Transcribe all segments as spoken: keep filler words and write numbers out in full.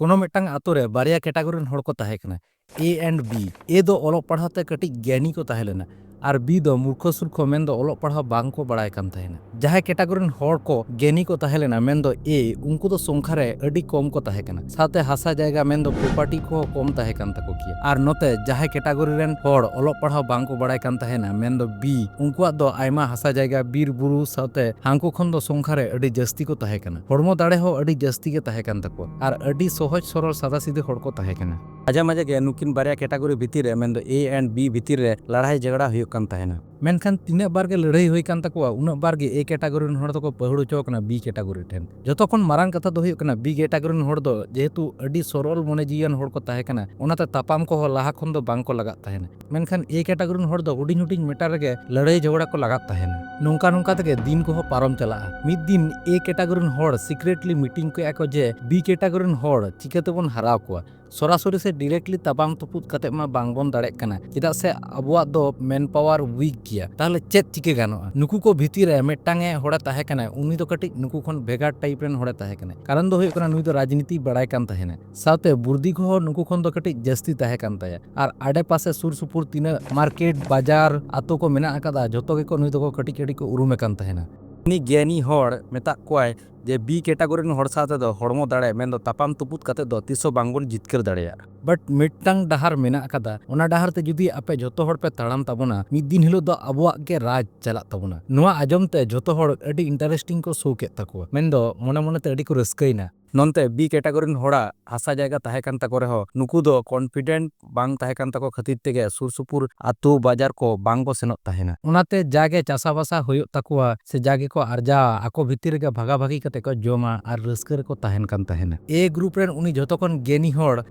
ᱠᱳᱱᱳ ᱢᱤᱫᱴᱟᱝ ᱟᱛᱳ ᱨᱮ ᱵᱟᱨᱭᱟ ᱠᱮᱴᱟᱜᱚᱨᱤ ᱨᱮᱱ ᱦᱚᱲ ᱠᱚ ᱛᱟᱦᱮᱸ ᱠᱟᱱᱟ, A and B᱾ A ᱫᱚ ᱚᱞᱚᱜ ᱯᱟᱲᱦᱟᱣ ᱛᱮ ᱠᱟᱹᱴᱤᱡ ᱜᱮᱭᱟᱱᱤ ᱠᱚ ᱛᱟᱦᱮᱸ ᱞᱮᱱᱟ, ᱟᱨ B ᱫᱚ ᱢᱩᱨᱠᱷᱚ ᱥᱩᱨᱠᱷᱚ, ᱢᱮᱱᱫᱚ ᱚᱞᱚᱜ ᱯᱟᱲᱦᱟᱣ ᱵᱟᱝ ᱠᱚ ᱵᱟᱲᱟᱭ ᱠᱟᱱ ᱛᱟᱦᱮᱱᱟ᱾ ᱡᱟᱦᱟᱸᱭ ᱠᱮᱴᱟᱜᱚᱨᱤ ᱨᱮᱱ ᱦᱚᱲ ᱠᱚ ᱜᱮᱭᱟᱱᱤ ᱠᱚ ᱛᱟᱦᱮᱸ ᱞᱮᱱᱟ, ᱢᱮᱱᱫᱚ A, ᱩᱱᱠᱩ ᱫᱚ ᱥᱚᱝᱠᱷᱟ ᱨᱮ ᱟᱹᱰᱤ ᱠᱚᱢ ᱠᱚ ᱛᱟᱦᱮᱸ ᱠᱟᱱᱟ, ᱥᱟᱶᱛᱮ ᱦᱟᱥᱟ ᱡᱟᱭᱜᱟ ᱢᱮᱱᱫᱚ ᱯᱨᱚᱯᱟᱨᱴᱤ ᱠᱚᱦᱚᱸ ᱠᱚᱢ ᱛᱟᱦᱮᱸ ᱠᱟᱱ ᱛᱟᱠᱚ ᱜᱮᱭᱟ᱾ ᱟᱨ ᱱᱚᱛᱮ ᱡᱟᱦᱟᱸᱭ ᱠᱮᱴᱟᱜᱚᱨᱤ ᱨᱮᱱ ᱦᱚᱲ ᱚᱞᱚᱜ ᱯᱟᱲᱦᱟᱣ ᱵᱟᱝ ᱠᱚ ᱵᱟᱲᱟᱭ ᱠᱟᱱ ᱛᱟᱦᱮᱱᱟ, ᱢᱮᱱᱫᱚ B, ᱩᱱᱠᱩᱣᱟᱜ ᱫᱚ ᱟᱭᱢᱟ ᱦᱟᱥᱟ ᱡᱟᱭᱜᱟ, ᱵᱤᱨ ᱵᱩᱨᱩ ᱥᱟᱶᱛᱮ ᱦᱟᱹᱱᱠᱩ ᱠᱷᱚᱱ ᱫᱚ ᱥᱚᱝᱠᱷᱟ ᱨᱮ ᱟᱹᱰᱤ ᱡᱟᱹᱥᱛᱤ ᱠᱚ ᱛᱟᱦᱮᱸ ᱠᱟᱱᱟ᱾ ᱦᱚᱲᱢᱚ ᱫᱟᱲᱮ ᱦᱚᱸ ᱟᱹᱰᱤ ᱡᱟᱹᱥᱛᱤ ᱜᱮ ᱛᱟᱦᱮᱸ ᱠᱟᱱ ᱛᱟᱠᱚᱣᱟ, ᱟᱨ ᱟᱹᱰᱤ ᱥᱚᱦᱚᱡ ᱥᱚᱨᱚᱞ ᱥᱟᱫᱟ ᱥᱤᱫᱷᱟᱹ ᱦᱚᱲ ᱠᱚ ᱛᱟᱦᱮᱸ ᱠᱟᱱᱟ᱾ ᱢᱟᱡᱷᱮ ᱢᱟᱡᱷᱮ ᱜᱮ ᱱᱩᱠᱤᱱ ᱵᱟᱨᱭᱟ ᱠᱮᱴᱟᱜᱚᱨᱤ ᱵᱷᱤᱛᱤᱨ ᱨᱮ, ᱢᱮᱱᱫᱚ A and B ᱵᱷᱤᱛᱤᱨ ᱨᱮ ᱞᱟᱲᱦᱟᱭ ᱡᱷᱟᱜᱽᱲᱟ ᱦᱩᱭᱩᱜ ᱠᱟᱱ ᱛᱟᱦᱮᱱᱟ᱾ ᱢᱮᱱᱠᱷᱟᱱ ᱛᱤᱱᱟᱹᱜ ᱵᱟᱨ ᱜᱮ ᱞᱟᱹᱲᱦᱟᱹᱭ ᱦᱩᱭ ᱠᱟᱱ ᱛᱟᱠᱚᱣᱟ, ᱩᱱᱟᱹᱜ ᱵᱟᱨ ᱜᱮ A ᱠᱮᱴᱟᱜᱚᱨᱤ ᱨᱮᱱ ᱦᱚᱲ ᱫᱚᱠᱚ ᱯᱟᱹᱦᱩᱲ ᱦᱚᱪᱚ ᱟᱠᱟᱱᱟ B ᱠᱮᱴᱟᱜᱚᱨᱤ ᱴᱷᱮᱱ᱾ ᱡᱚᱛᱚ ᱠᱷᱚᱱ ᱢᱟᱨᱟᱝ ᱠᱟᱛᱷᱟ ᱫᱚ ᱦᱩᱭᱩᱜ ᱠᱟᱱᱟ, B ᱠᱮᱴᱟᱜᱚᱨᱤ ᱨᱮᱱ ᱦᱚᱲ ᱫᱚ ᱡᱮᱦᱮᱛᱩ ᱟᱹᱰᱤ ᱥᱚᱨᱚᱞ ᱢᱚᱱᱮ ᱡᱤᱣᱤᱭᱟᱱ ᱦᱚᱲ ᱠᱚ ᱛᱟᱦᱮᱸ ᱠᱟᱱᱟ, ᱚᱱᱟᱛᱮ ᱛᱟᱯᱟᱢ ᱠᱚᱦᱚᱸ ᱞᱟᱦᱟ ᱠᱷᱚᱱ ᱫᱚ ᱵᱟᱝ ᱠᱚ ᱞᱟᱜᱟᱜ ᱛᱟᱦᱮᱱᱟ᱾ ᱢᱮᱱᱠᱷᱟᱱ A ᱠᱮᱴᱟᱜᱚᱨᱤ ᱨᱮᱱ ᱦᱚᱲ ᱫᱚ ᱦᱩᱰᱤᱧ ᱦᱩᱰᱤᱧ ᱢᱮᱴᱟᱨ ᱨᱮᱜᱮ ᱞᱟᱹᱲᱦᱟᱹᱭ ᱡᱷᱚᱜᱽᱲᱟ ᱠᱚ ᱞᱟᱜᱟᱜ ᱛᱟᱦᱮᱱᱟ᱾ ᱱᱚᱝᱠᱟ ᱱᱚᱝᱠᱟ ᱛᱮᱜᱮ ᱫᱤᱱ ᱠᱚᱦᱚᱸ ᱯᱟᱨᱚᱢ ᱪᱟᱞᱟᱜᱼᱟ᱾ ᱢᱤᱫ ᱫᱤᱱ A ᱠᱮᱴᱟᱜᱚᱨᱤ ᱨᱮᱱ ᱦᱚᱲ ᱥᱤᱠᱨᱮᱴᱞᱤ ᱢᱤᱴᱤᱝ ᱠᱮᱫᱼᱟ ᱠᱚ ᱡᱮ B ᱠᱮᱴᱟᱜᱚᱨᱤ ᱨᱮᱱ ᱦᱚᱲ ᱪᱤᱠᱟᱹ ᱛᱮᱵᱚᱱ ᱦᱟᱨᱟᱣ ᱠᱚᱣᱟ? ᱥᱚᱨᱟᱥᱚᱨᱤ ᱥᱮ ᱰᱤᱨᱮᱠᱴᱞᱤ ᱛᱟᱯᱟᱢ ᱛᱩᱯᱩᱫ ᱠᱟᱛᱮ ᱢᱟ ᱵᱟᱝᱵᱚᱱ ᱫᱟᱲᱮᱭᱟᱜ ᱠᱟᱱᱟ, ᱪᱮᱫᱟᱜ ᱥᱮ ᱟᱵᱚᱣᱟᱜ ᱫᱚ ᱢᱮᱱ ᱯᱟᱣᱟᱨ ᱩᱭᱤᱠ ᱜᱮᱭᱟ᱾ ᱛᱟᱦᱚᱞᱮ ᱪᱮᱫ ᱪᱤᱠᱟᱹ ᱜᱟᱱᱚᱜᱼᱟ? ᱱᱩᱠᱩ ᱠᱚ ᱵᱷᱤᱛᱤᱨ ᱨᱮ ᱢᱤᱫᱴᱟᱝ ᱮ ᱦᱚᱲᱮ ᱛᱟᱦᱮᱸ ᱠᱟᱱᱟ, ᱩᱱᱤ ᱫᱚ ᱠᱟᱹᱴᱤᱡ ᱱᱩᱠᱩ ᱠᱷᱚᱱ ᱵᱷᱮᱜᱟᱨ ᱴᱟᱭᱤᱯ ᱨᱮᱱ ᱦᱚᱲᱮ ᱛᱟᱦᱮᱸ ᱠᱟᱱᱟ᱾ ᱠᱟᱨᱚᱱ ᱫᱚ ᱦᱩᱭᱩᱜ ᱠᱟᱱᱟ, ᱱᱩᱭ ᱫᱚ ᱨᱟᱡᱽᱱᱤᱛᱤ ᱵᱟᱲᱟᱭ ᱠᱟᱱ ᱛᱟᱦᱮᱱᱟ, ᱥᱟᱶᱛᱮ ᱵᱩᱨᱫᱷᱤ ᱠᱚᱦᱚᱸ ᱱᱩᱠᱩ ᱠᱷᱚᱱ ᱫᱚ ᱠᱟᱹᱴᱤᱡ ᱡᱟᱹᱥᱛᱤ ᱛᱟᱦᱮᱸ ᱠᱟᱱ ᱛᱟᱭᱟ᱾ ᱟᱨ ᱟᱰᱮᱯᱟᱥᱮ ᱥᱩᱨ ᱥᱩᱯᱩᱨ ᱛᱤᱱᱟᱹᱜ ᱢᱟᱨᱠᱮᱴ, ᱵᱟᱡᱟᱨ, ᱟᱛᱳ ᱠᱚ ᱢᱮᱱᱟᱜ ᱟᱠᱟᱫᱟ, ᱡᱷᱚᱛᱚ ᱜᱮᱠᱚ ᱱᱩᱭ ᱫᱚᱠᱚ ᱠᱟᱹᱴᱤᱡ ᱠᱟᱹᱴᱤᱡ ᱠᱚ ᱩᱨᱩᱢᱮ ᱠᱟᱱ ᱛᱟᱦᱮᱱᱟ᱾ ᱩᱱᱤ ᱜᱮᱭᱟᱱᱤ ᱦᱚᱲ ᱢᱮᱛᱟᱜ ᱠᱚᱣᱟᱭ ᱡᱮ B ᱠᱮᱴᱟᱜᱚᱨᱤ ᱨᱮᱱ ᱦᱚᱲ ᱥᱟᱶ ᱛᱮᱫᱚ ᱦᱚᱲᱢᱚ ᱫᱟᱲᱮ, ᱢᱮᱱᱫᱚ ᱛᱟᱯᱟᱢ ᱛᱩᱯᱩᱫ ᱠᱟᱛᱮ ᱫᱚ ᱛᱤᱥ ᱦᱚᱸ ᱵᱟᱝᱵᱚᱱ ᱡᱤᱛᱠᱟᱹᱨ ᱫᱟᱲᱮᱭᱟᱜᱼᱟ᱾ ᱵᱟᱴ ᱢᱤᱫᱴᱟᱝ ᱰᱟᱦᱟᱨ ᱢᱮᱱᱟᱜ ᱟᱠᱟᱫᱟ, ᱚᱱᱟ ᱰᱟᱦᱟᱨ ᱛᱮ ᱡᱩᱫᱤ ᱟᱯᱮ ᱡᱷᱚᱛᱚ ᱦᱚᱲ ᱯᱮ ᱛᱟᱲᱟᱢ ᱛᱟᱵᱚᱱᱟ, ᱢᱤᱫ ᱫᱤᱱ ᱦᱤᱞᱳᱜ ᱫᱚ ᱟᱵᱚᱣᱟᱜ ᱜᱮ ᱨᱟᱡᱽ ᱪᱟᱞᱟᱜ ᱛᱟᱵᱚᱱᱟ᱾ ᱱᱚᱣᱟ ᱟᱸᱡᱚᱢ ᱛᱮ ᱡᱷᱚᱛᱚ ᱦᱚᱲ ᱟᱹᱰᱤ ᱤᱱᱴᱟᱨᱮᱥᱴᱤᱝ ᱠᱚ ᱥᱳ ᱠᱮᱫ ᱛᱟᱠᱚᱣᱟ, ᱢᱮᱱᱫᱚ ᱢᱚᱱᱮ ᱢᱚᱱᱮᱛᱮ ᱟᱹᱰᱤ ᱠᱚ ᱨᱟᱹᱥᱠᱟᱹᱭᱮᱱᱟ᱾ ᱱᱚᱱᱛᱮ B ᱠᱮᱴᱟᱜᱚᱨᱤ ᱨᱮᱱ ᱦᱚᱲᱟᱜ ᱦᱟᱥᱟ ᱡᱟᱭᱜᱟ ᱛᱟᱦᱮᱸ ᱠᱟᱱ ᱛᱟᱠᱚ ᱨᱮᱦᱚᱸ, ᱱᱩᱠᱩ ᱫᱚ ᱠᱚᱱᱯᱷᱤᱰᱮᱱᱴ ᱵᱟᱝ ᱛᱟᱦᱮᱸ ᱠᱟᱱ ᱛᱟᱠᱚ ᱠᱷᱟᱹᱛᱤᱨ ᱛᱮᱜᱮ ᱥᱩᱨ ᱥᱩᱯᱩᱨ ᱟᱛᱳ ᱵᱟᱡᱟᱨ ᱠᱚ ᱵᱟᱝ ᱠᱚ ᱥᱮᱱᱚᱜ ᱛᱟᱦᱮᱱᱟ᱾ ᱚᱱᱟᱛᱮ ᱡᱟᱜᱮ ᱪᱟᱥᱟᱵᱟᱥᱟ ᱦᱩᱭᱩᱜ ᱛᱟᱠᱚᱣᱟ ᱥᱮ ᱡᱟᱜᱮ ᱠᱚ ᱟᱨᱡᱟᱣᱟ, ᱟᱠᱚ ᱵᱷᱤᱛᱤᱨ ᱨᱮᱜᱮ ᱵᱷᱟᱜᱟᱵᱷᱟᱜᱤ ᱠᱟᱛᱮ ᱠᱚ ᱡᱚᱢᱟ ᱟᱨ ᱨᱟᱹᱥᱠᱟᱹ ᱨᱮᱠᱚ ᱛᱟᱦᱮᱱ ᱠᱟᱱ ᱛᱟᱦᱮᱱᱟ᱾ A ᱜᱨᱩᱯ ᱨᱮᱱ ᱩᱱᱤ ᱡᱷᱚᱛᱚ ᱠᱷᱚᱱ ᱜᱮᱱᱤ ᱦᱚᱲ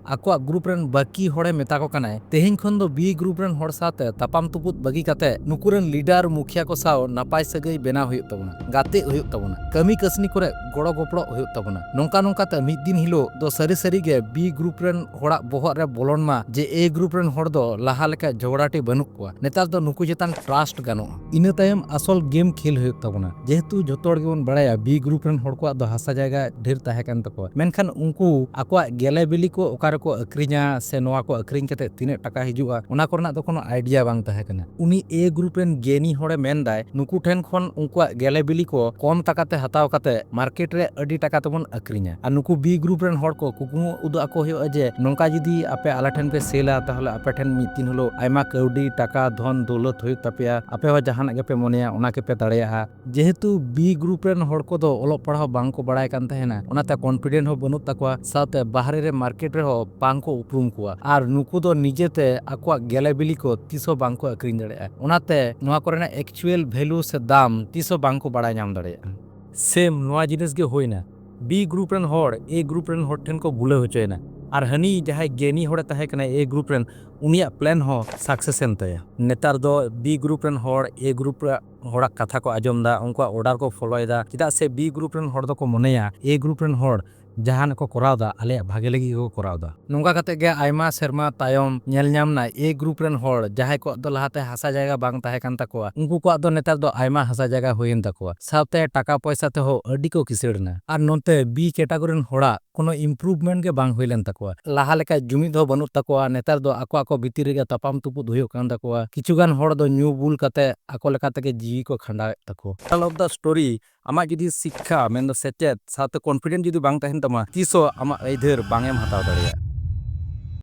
ᱟᱠᱚᱣᱟᱜ ᱜᱨᱩᱯ ᱨᱮᱱ ᱵᱟᱹᱠᱤ ᱦᱚᱲᱮ ᱢᱮᱛᱟ ᱠᱚ ᱠᱟᱱᱟᱭ, ᱛᱮᱦᱮᱧ ᱠᱷᱚᱱ ᱫᱚ B ᱜᱨᱩᱯ ᱨᱮᱱ ᱦᱚᱲ ᱥᱟᱶᱛᱮ ᱛᱟᱯᱟᱢ ᱛᱩᱯᱩᱫ ᱵᱟᱹᱜᱤ ᱠᱟᱛᱮ ᱱᱩᱠᱩ ᱨᱮᱱ ᱞᱤᱰᱟᱨ ᱢᱩᱠᱷᱤᱭᱟ ᱠᱚ ᱥᱟᱶ ᱱᱟᱯᱟᱭ ᱥᱟᱹᱜᱟᱹᱭ ᱵᱮᱱᱟᱣ ᱦᱩᱭᱩᱜ ᱛᱟᱵᱚᱱᱟ, ᱜᱟᱛᱮᱜ ᱦᱩᱭᱩᱜ ᱛᱟᱵᱚᱱᱟ, ᱠᱟᱹᱢᱤ ᱠᱟᱹᱥᱱᱤ ᱠᱚᱨᱮ ᱜᱚᱲᱚ ᱜᱚᱯᱚᱲᱚᱜ ᱦᱩᱭᱩᱜ ᱛᱟᱵᱚᱱᱟ᱾ ᱱᱚᱝᱠᱟ ᱚᱱᱠᱟᱛᱮ ᱢᱤᱫ ᱫᱤᱱ ᱦᱤᱞᱳᱜ ᱫᱚ ᱥᱟᱹᱨᱤ ᱥᱟᱹᱨᱤ ᱜᱮ B group ᱨᱮᱱ ᱦᱚᱲᱟᱜ ᱵᱚᱦᱚᱜ ᱨᱮ ᱵᱚᱞᱚᱱ ᱢᱟ ᱡᱮ A group ᱨᱮᱱ ᱦᱚᱲ ᱫᱚ ᱞᱟᱦᱟ ᱞᱮᱠᱟ ᱡᱷᱚᱜᱽᱲᱟᱴᱤ ᱵᱟᱹᱱᱩᱜ ᱠᱚᱣᱟ, ᱱᱮᱛᱟᱨ ᱫᱚ ᱱᱩᱠᱩ ᱪᱮᱛᱟᱱ trust ᱜᱟᱱᱚᱜᱼᱟ᱾ ᱤᱱᱟᱹ ᱛᱟᱭᱚᱢ ᱟᱥᱚᱞ game ᱠᱷᱮᱞ ᱦᱩᱭᱩᱜ ᱛᱟᱵᱚᱱᱟ᱾ ᱡᱮᱦᱮᱛᱩ ᱡᱷᱚᱛᱚ ᱦᱚᱲ ᱜᱮᱵᱚᱱ ᱵᱟᱲᱟᱭᱟ B group ᱨᱮᱱ ᱦᱚᱲ ᱠᱚᱣᱟᱜ ᱫᱚ ᱦᱟᱥᱟ ᱡᱟᱭᱜᱟ ᱰᱷᱮᱨ ᱛᱟᱦᱮᱸ ᱠᱟᱱ ᱛᱟᱠᱚᱣᱟ, ᱢᱮᱱᱠᱷᱟᱱ ᱩᱱᱠᱩ ᱟᱠᱚᱣᱟᱜ ᱜᱮᱞᱮ ᱵᱤᱞᱤ ᱠᱚ ᱚᱠᱟ ᱨᱮᱠᱚ ᱟᱹᱠᱷᱨᱤᱧᱟ ᱥᱮ ᱱᱚᱣᱟ ᱠᱚ ᱟᱹᱠᱷᱨᱤᱧ ᱠᱟᱛᱮ ᱛᱤᱱᱟᱹᱜ ᱴᱟᱠᱟ ᱦᱤᱡᱩᱜᱼᱟ, ᱚᱱᱟ ᱠᱚᱨᱮᱱᱟᱜ ᱫᱚ ᱠᱳᱱᱳ idea ᱵᱟᱝ ᱛᱟᱦᱮᱸ ᱠᱟᱱᱟ᱾ ᱩᱱᱤ A group ᱨᱮᱱ ᱜᱮᱱᱤ ᱦᱚᱲᱮ ᱢᱮᱱᱫᱟᱭ, ᱱᱩᱠᱩ ᱴᱷᱮᱱ ᱠᱷᱚᱱ ᱩᱱᱠᱩᱣᱟᱜ ᱜᱮᱞᱮ ᱵᱤᱞᱤ ᱠᱚ ᱠᱚᱢ ᱴᱟᱠᱟ ᱛᱮ ᱦᱟᱛᱟᱣ ᱠᱟᱛᱮ market ᱨᱮ ᱟᱹᱰᱤ ᱴᱟᱠᱟ ᱛᱮᱵᱚᱱ ᱟᱹᱠᱷᱨᱤᱧᱟ᱾ ᱟᱨ ᱱᱩᱠᱩ B group ᱨᱮᱱ ᱦᱚᱲ ᱠᱚ ᱠᱩᱠᱢᱩ ᱩᱫᱩᱜ ᱟᱠᱚ ᱦᱩᱭᱩᱜᱼᱟ ᱡᱮ ᱱᱚᱝᱠᱟ ᱡᱩᱫᱤ ᱟᱯᱮ ᱟᱞᱮ ᱴᱷᱮᱱ ᱯᱮ ᱥᱮᱞᱟ, ᱛᱟᱦᱚᱞᱮ ᱟᱯᱮ ᱴᱷᱮᱱ ᱢᱤᱫ ᱫᱤᱱ ᱦᱤᱞᱳᱜ ᱟᱭᱢᱟ ᱠᱟᱹᱣᱰᱤ, ᱴᱟᱠᱟ, ᱫᱷᱚᱱ ᱫᱚᱣᱞᱚᱛ ᱦᱩᱭᱩᱜ ᱛᱟᱯᱮᱭᱟ, ᱟᱯᱮ ᱦᱚᱸ ᱡᱟᱦᱟᱱᱟᱜ ᱜᱮᱯᱮ ᱢᱚᱱᱮᱭᱟ ᱚᱱᱟ ᱜᱮᱯᱮ ᱫᱟᱲᱮᱭᱟᱜᱼᱟ᱾ ᱡᱮᱦᱮᱛᱩ B group ᱨᱮᱱ ᱦᱚᱲ ᱠᱚᱫᱚ ᱚᱞᱚᱜ ᱯᱟᱲᱦᱟᱣ ᱵᱟᱝ ᱠᱚ ᱵᱟᱲᱟᱭ ᱠᱟᱱ ᱛᱟᱦᱮᱱᱟ, ᱚᱱᱟᱛᱮ confident ᱦᱚᱸ ᱵᱟᱹᱱᱩᱜ ᱛᱟᱠᱚᱣᱟ, ᱥᱟᱶᱛᱮ ᱵᱟᱦᱨᱮ ᱨᱮ market ᱨᱮᱦᱚᱸ ᱵᱟᱝ ᱠᱚ ᱩᱯᱨᱩᱢ ᱠᱚᱣᱟ᱾ ᱟᱨ ᱱᱩᱠᱩ ᱫᱚ ᱱᱤᱡᱮᱛᱮ ᱟᱠᱚᱣᱟᱜ ᱜᱮᱞᱮ ᱵᱤᱞᱤ ᱠᱚ ᱛᱤᱥ ᱦᱚᱸ ᱵᱟᱝ ᱠᱚ ᱟᱹᱠᱷᱨᱤᱧ ᱫᱟᱲᱮᱭᱟᱜᱼᱟ, ᱚᱱᱟᱛᱮ ᱱᱚᱣᱟ ᱠᱚᱨᱮᱱᱟᱜ actual value ᱥᱮ ᱫᱟᱢ ᱛᱤᱥ ᱦᱚᱸ ᱵᱟᱝ ᱠᱚ ᱵᱟᱲᱟᱭ ᱧᱟᱢ ᱫᱟᱲᱮᱭᱟᱜᱼᱟ᱾ Same ᱱᱚᱣᱟ ᱡᱤᱱᱤᱥ ᱜᱮ ᱦᱩᱭᱱᱟ, B group ᱨᱮᱱ ᱦᱚᱲ A group ᱨᱮᱱ ᱦᱚᱲ ᱴᱷᱮᱱ ᱠᱚ ᱵᱩᱞᱟᱹᱣ ᱦᱚᱪᱚᱭᱮᱱᱟ, ᱟᱨ ᱦᱟᱹᱱᱤ ᱡᱟᱦᱟᱸᱭ ᱜᱮᱱᱤ ᱦᱚᱲᱮ ᱛᱟᱦᱮᱸ ᱠᱟᱱᱟ A group ᱨᱮᱱ, ᱩᱱᱤᱭᱟᱜ plan ᱦᱚᱸ success ᱮᱱ ᱛᱟᱭᱟ᱾ ᱱᱮᱛᱟᱨ ᱫᱚ B group ᱨᱮᱱ ᱦᱚᱲ A group ᱨᱮ ᱦᱚᱲᱟᱜ ᱠᱟᱛᱷᱟ ᱠᱚ ᱟᱸᱡᱚᱢ ᱮᱫᱟ, ᱩᱱᱠᱩᱣᱟᱜ order ᱠᱚ follow ᱮᱫᱟ, ᱪᱮᱫᱟᱜ ᱥᱮ B group ᱨᱮᱱ ᱦᱚᱲ ᱫᱚᱠᱚ ᱢᱚᱱᱮᱭᱟ A group ᱨᱮᱱ ᱦᱚᱲ ᱡᱟᱦᱟᱱᱟᱜ ᱠᱚ ᱠᱚᱨᱟᱣ ᱮᱫᱟ ᱟᱞᱮᱭᱟᱜ ᱵᱷᱟᱜᱮ ᱞᱟᱹᱜᱤᱫ ᱜᱮᱠᱚ ᱠᱚᱨᱟᱣ ᱮᱫᱟ᱾ ᱱᱚᱝᱠᱟ ᱠᱟᱛᱮ ᱜᱮ ᱟᱭᱢᱟ ᱥᱮᱨᱢᱟ ᱛᱟᱭᱚᱢ ᱧᱮᱞ ᱧᱟᱢ ᱮᱱᱟ, A group ᱨᱮᱱ ᱦᱚᱲ ᱡᱟᱦᱟᱸᱭ ᱠᱚᱣᱟᱜ ᱫᱚ ᱞᱟᱦᱟᱛᱮ ᱦᱟᱥᱟ ᱡᱟᱭᱜᱟ ᱵᱟᱝ ᱛᱟᱦᱮᱸ ᱠᱟᱱ ᱛᱟᱠᱚᱣᱟ, ᱩᱱᱠᱩ ᱠᱚᱣᱟᱜ ᱫᱚ ᱱᱮᱛᱟᱨ ᱫᱚ ᱟᱭᱢᱟ ᱦᱟᱥᱟ ᱡᱟᱭᱜᱟ ᱦᱩᱭᱮᱱ ᱛᱟᱠᱚᱣᱟ, ᱥᱟᱶᱛᱮ ᱴᱟᱠᱟ ᱯᱚᱭᱥᱟ ᱛᱮᱦᱚᱸ ᱟᱹᱰᱤ ᱠᱚ ᱠᱤᱥᱟᱹᱲ ᱮᱱᱟ᱾ ᱟᱨ ᱱᱚᱛᱮ B category ᱨᱮᱱ ᱦᱚᱲᱟᱜ ᱠᱳᱱᱳ improvement ᱜᱮ ᱵᱟᱝ ᱦᱩᱭ ᱞᱮᱱ ᱛᱟᱠᱚᱣᱟ᱾ ᱞᱟᱦᱟ ᱞᱮᱠᱟ ᱡᱩᱢᱤᱫ ᱦᱚᱸ ᱵᱟᱹᱱᱩᱜ ᱛᱟᱠᱚᱣᱟ, ᱱᱮᱛᱟᱨ ᱫᱚ ᱟᱠᱚ ᱟᱠᱚ ᱵᱷᱤᱛᱤᱨ ᱨᱮᱜᱮ ᱛᱟᱯᱟᱢ ᱛᱩᱯᱩᱫ ᱦᱩᱭᱩᱜ ᱠᱟᱱ ᱛᱟᱠᱚᱣᱟ᱾ ᱠᱤᱪᱷᱩ ᱜᱟᱱ ᱦᱚᱲ ᱫᱚ ᱧᱩ ᱵᱩᱞ ᱠᱟᱛᱮ ᱟᱠᱚ ᱞᱮᱠᱟ ᱛᱮᱜᱮ ᱡᱤᱣᱤ ᱠᱚ ᱠᱷᱟᱸᱰᱟᱣᱮᱫ ᱛᱟᱠᱚᱣᱟ᱾ Moral of the story, ᱟᱢᱟᱜ ᱡᱩᱫᱤ ᱥᱤᱠᱠᱷᱟ, ᱢᱮᱱᱫᱚ ᱥᱮᱪᱮᱫ ᱥᱟᱶᱛᱮ confident ᱡᱩᱫᱤ ᱵᱟᱝ ᱛᱟᱦᱮᱱ ᱛᱟᱢᱟ, ᱛᱤᱥ ᱦᱚᱸ ᱟᱢᱟᱜ ᱟᱹᱭᱫᱟᱹᱨ ᱵᱟᱝ ᱮᱢ ᱦᱟᱛᱟᱣ ᱫᱟᱲᱮᱭᱟᱜᱼᱟ᱾